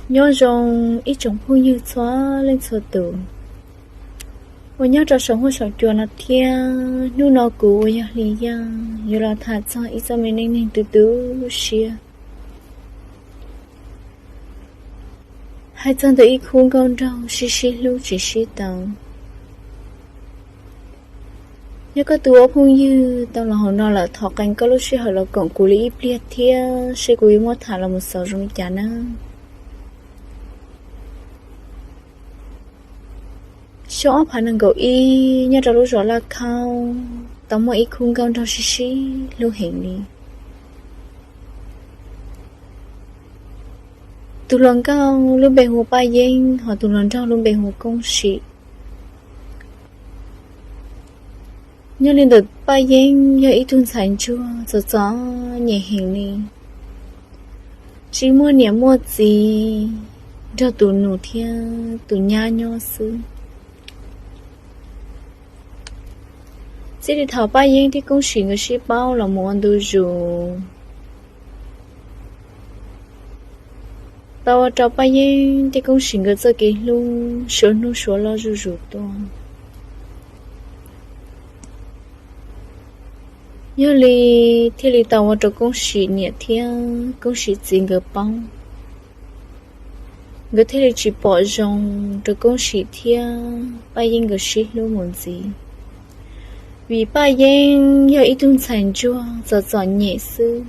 Nyob zoo ib tsoom phooj ywg txhua leej txhua tus uas nyob rau saum huab saum cua no thiab. Hnub no kuv uas yog Hli Yaj yuav los tham txog ib txoj me neej neeg tu tu siab, hais txog ntawm ib khub nkauj nraug sib sib hlub tsis sib tau. Yog koj tus ua phooj ywg tau los hauv no lawm, thov qee koj lub sij hawm los koom kuv li ib pliag thiab seb kuv yuav muab tham los mus xaus zoo li cas nawb. Xyoo ob phav nees nkaum ib, nyob rau lub zos Laj Khaub tau muaj ib khub nkauj nraug sib sib hlub heev li. Tus hluas nkauj lub npe hu ua Paj Yeeb, hos tus hluas nraug lub npe hu ua Koob Sim. Nyob li ntawm Paj Yeeb yog ib tug ntxhais ntsuag txom txom nyem heev li, tsis muaj niam muaj txiv, nrog tus nus thiab tus nyab nyob xwb. Txij li thaum Paj Yeeb thiab Koob Sim nkawd sib paub los mus ua ntu zus, tau ua rau Paj Yeeb thiab Koob Sim nkawd txoj kev hlub suav hnub suav loj zuj zus tuaj. Yog li thiaj li tau ua rau Koob Sim niam thiab Koob Sim txiv nkawd paub. Nkawd thiaj li tsis pom zoo rau Koob Sim thiab Paj Yeeb nkawd sib hlub mus ntxiv, vim Paj Yeeb yog ib tug ntxhais ntsuag txom txom nyem xwb.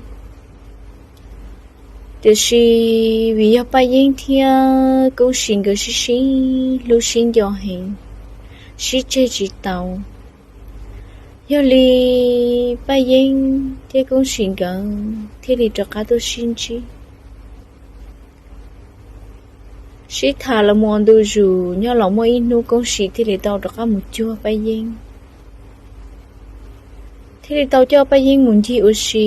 Tiam sis vim yog Paj Yeeb thiab Koob Sim nkawd sib sib hlub sib nco heev, sib tseg tsis tau, yog li Paj Yeeb thiab Koob Sim nkawd thiaj li rov qab tuaj sib ntsib. Sib tham los mus ua ntu zus, nyob los muaj ib hnub Koob Sim thiaj li tau rov qab mus cuag Paj Yeeb, thiaj li tau coj Paj Yeeb mus ncig ua si.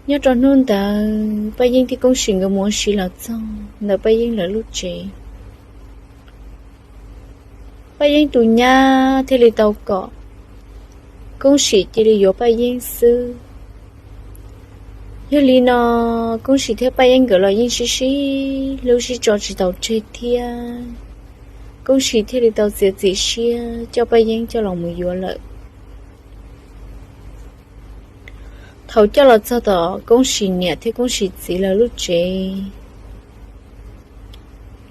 Nyob rau hnub ntawd Paj Yeeb thiab Koob Sim nkawd mus ua si los txog ntawm Paj Yeeb lawv lub tsev, Paj Yeeb tus nyab thiaj li tau kom Koob Sim cia li yuav Paj Yeeb xwb. Yog li no, Koob Sim thiab Paj Yeeb nkawd los yeej sib sib hlub sib tso tsis tau tseg thiab, Koob Sim thiaj li tau txiav txim siab coj Paj Yeeb coj los mus yuav lawm. Thaum coj los txog tom Koob Sim niam thiab Koob Sim txiv lawv lub tsev,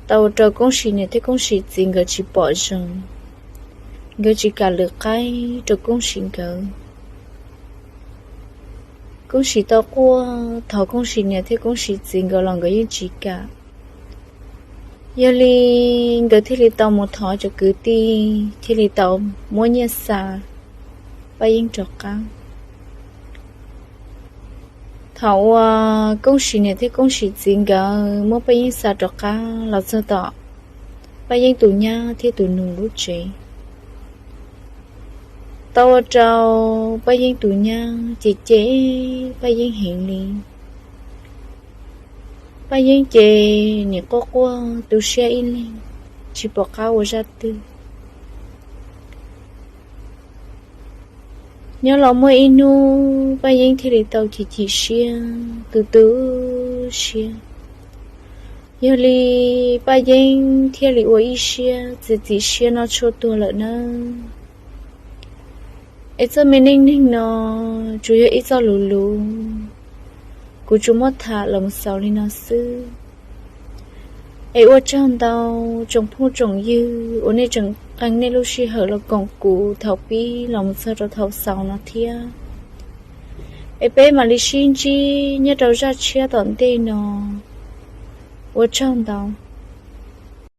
tau ua rau Koob Sim niam thiab Koob Sim txiv nkawd tsis pom zoo, nkawd tsis kam lwm qaib rau Koob Sim nkawd. Koob Sim tau quaj, thaum Koob Sim niam thiab Koob Sim txiv nkawd los nkawd yeej tsis kam. Yog li nkawd thiaj li tau mus thov cov kwv tij thiaj li tau muab nyiaj xa Paj Yeeb rov qab. Thaum uas Koob Sim niam thiab Koob Sim txiv nkawd muab Paj Yeeb xa rov qab los txog tom Paj Yeeb tus nyab thiab tus nus lub tsev, tau ua rau Paj Yeeb tus nyab cem cem Paj Yeeb heev li. Paj Yeeb ces nim quaj quaj tu siab ib leeg, tsis pom qab ua zaj twg. Nyob los muaj ib hnub Paj Yeeb thiaj li tau chim chim siab tu tu siab. Yog li Paj Yeeb thiaj li ua ib siab txiav txim siab noj tshuaj tuag lawm nawb. Es txoj me neej neeg no tsuas yog ib txoj lus lus, kuv tsuas muab tham los mus xaus li no xwb. Es ua tsaug ntau tsoom phooj tsoom ywg uas nej tseem qee nej lub sij hawm los koom kuv thaum pib los mus txog rau thaum xaus no thiab. Es peb mam li sib ntsib nyob rau zaj tshiab tom ntej no. Ua tsaug ntau.